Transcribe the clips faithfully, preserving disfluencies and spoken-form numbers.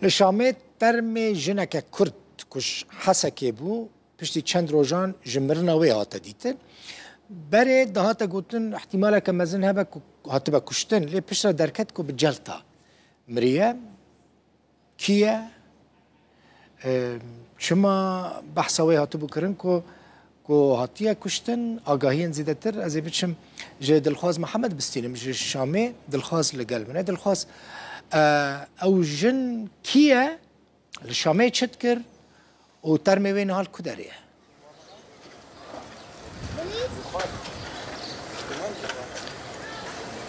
Li Şamê termê jineke Kurd ku ji Hesekê bû, piştî çend rojan ji mirina wê hate dîtin. Berê dihate gotin, ihtimaleke mezin hebe ku hatibe kuştin, lê piştre derket ku bi celta miriye. Kî ye? E, çima behsa wê hatibû kirin ku, ku hatiye kuştin? Agahiyên zêdetir ez ê biçim ji Dilxwaz Mihemed bistînim, ji Şamê. Dilxwaz li gel min e. Dilxwaz, e, ew jin kî ye? Li Şamê çi dikir û termê wê niha li ku derê ye?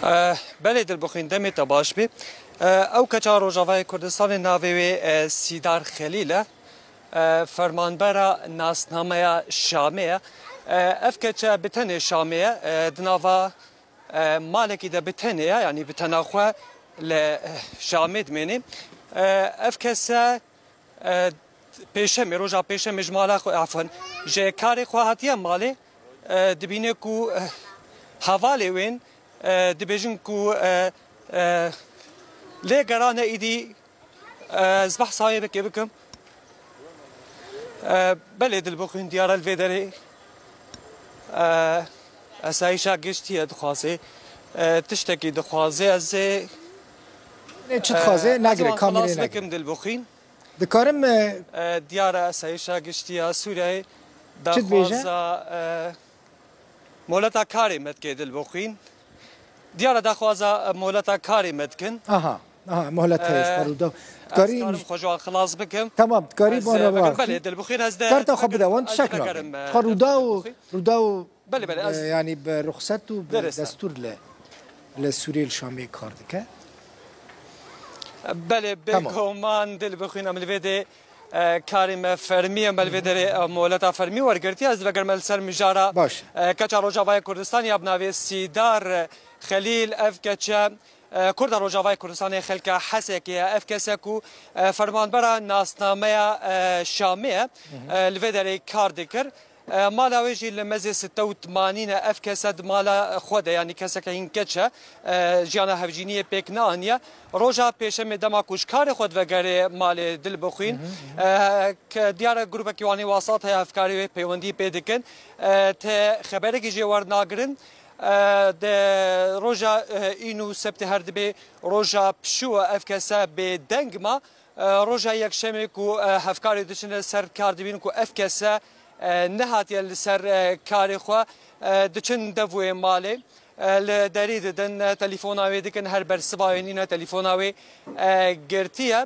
Eh, belê Dilbixwîn, demê te baş bê. Eh, ew keça Rojavayê Kurdistanê navê wê, eh, Sîdar Xelîl e. Eh, fermanbera nasnameya Şamê ye. Eh, ev keça bi tenê Şamê ye. Eh, di nava, eh, malekî de bi tenê ye, yanî bi tena xwe li, eh, Şamê dimênê. Eh, ev kese, eh, pêşemê, roja pêşemê ji mala xwe, afwan, ji karê xwe hatiye malê. Eh, dibîne ku, eh, hevalê wên, eh, dibêjin ku, eh, eh, lê gerane îdî, eh, ez behsa wê bikê bikim. Eh, belê Dilbixwîn, diyar e li vê derê, eh, esayîşa giştî ye dixwaze. Eh, tiştekî dixwaze, ez ê, Ê, çi dixwaze? Eh, ez Nagire, wan kamerê xilas nagire. Bikim Dilbixwîn. Dikarim, e, E, diyar e, esayîşa giştî ya Sûriyeyê çi dibêje? Daxwaza, e, mohleta karê me dike Dilbixwîn. Diyar e, daxwaza, e, mohleta karê me dikin. Aha, aha, mohleta E, xwe rûdaw. Ez Dikarî karim xwe ji wan xilas bikim. Tamam, dikarî Ez, bana e, vegerim, bak. Belê, Dilbixwîn, ez de Karta xwe vegerim, bide wan, ez de tiştek nabe. Vegerim, e, Xwe rûdaw, Dilbixwîn. Rûdaw Belê, belê, ez e, yanî bi ruxset û bi Derê ser. Destûr li, li Sûriyê, li Şamê kar dike. Belê, Tamam. Bêguman Dilbixwîn, em li vê dê, e, karê me fermî ye, em li vê derê, e, mohleta fermî wergirtiye. Ez vegerime li ser mijara, Baş. E, keça Rojavayê Kurdistanê ya bi navê Sîdar, e, Xelîl, ev keça, e, Kurda Rojavayê Kurdistanê, xelka Hesekê ye. Ev kese ku, e, fermanbera nasnameya, e, Şamê ye, Hı hı. E, li vê derê kar dikir. E, mala wê jî li mezê sitte û tmanî ne. Ev kese di mala xwe de, yanî keseke hîn keç e, e, jiyana hevjîniyê pêk neaniye. Roja pêşemê dema ku ji karê xwe divegerê malê Dilbixwîn, Hı hı, hı hı. e, ke diyar e grûpekî wanê WhatsApp heye, hevkarê wê peywendî pê dikin. E, te xeberekî jê wernagirin. E, di roja, e, în û sebtê her dibê roja pişû e, ev kese bêdeng ma. E, roja yekşemê ku, e, hevkarê diçine ser kar, dibînin ku ev kese, e, nehatiye li ser, e, karê xwe, e, diçin dev wê malê, e, li derî didin, e, telefona wê dikin, her bersiva wê nîne, telefona wê, e, girtiye.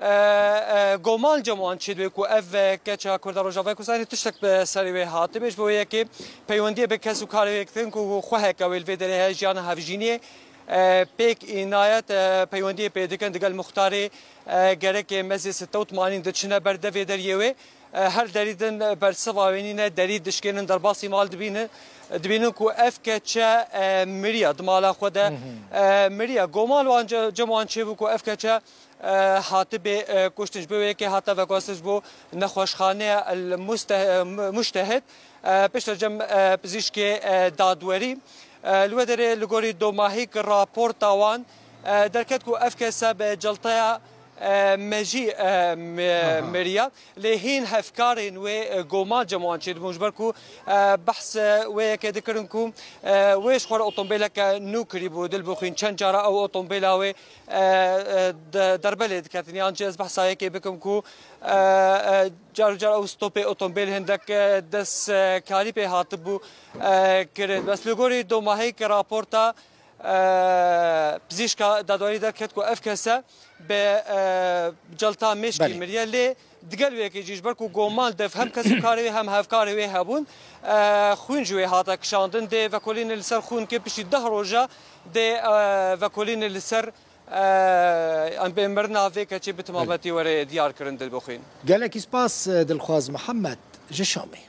E, e, goman cem wan çêdibê ku ev, e, keça Kurda Rojavayê Kurdistanê tiştek bi serê wê hatibê, ji bo wê yekê peywendiyê bi kes û karê wê dikin ku xwe heke wê li vê derê heye, jiyana hevjîniyê, e, pêk înaye, e, peywendiyê pê dikin digel muxtarê. E, gerekê mezê sitte û tmanîn diçine ber devê deriyê wê. E, her derî din bersiva wê nîne, derî dişkênin derbasî mal dibînin, dibînin ku ev keça, e, miriya di mala xwe de, Hı hı. e, miriya. Goman wan ce-, cem wan çêbû ku ev keça, e, hatibê, e, kuştin, ji bo wê yekê hate veguhastin ji bo nexweşxaneya El Muste-, e, Mu-, Muştehid. E, piştre cem, e, pizîşkê, e, dadwerî. E, li wê derê li gorî domahîk raporta wan, e, derket ku ev kese bi cilteya, e, mejî, e, mi-, Aha. miriya. Lê hîn hevkarên wê, e, goman cem wan çêdibûn, ji ber ku, e, behs, e, wê yekê dikirin ku, e, wê ji xwe re otombêleke nû kirîbû, Dilbixwîn, çend cara ew otombêla wê, e, e, de-, derbe lê diketin. Yan jî ez behsa yekê bikim ku, e, e, car car ew stopê otombêl hindek, e, destkarî pê hatibû, e, kirin. Bes li gorî domahîk raporta, e, pizîşka dadwerî derket ku ev kese bi, e, celta mêşkî Belê. miriye. Lê digel wê yekê jî, ji ber ku goman dev hem kes û karê wê hem hevkarê wê hebûn, e, xwîn ji wê hate kişandin. Dê vekolînê li ser xwîn ke piştî deh roja dê, e, vekolînê li ser, e, em bê mirina vê keçê bi timametî were diyar kirin, Dilbixwîn. Gelekî spas, e, Dilxwaz Mihemed ji Şamê.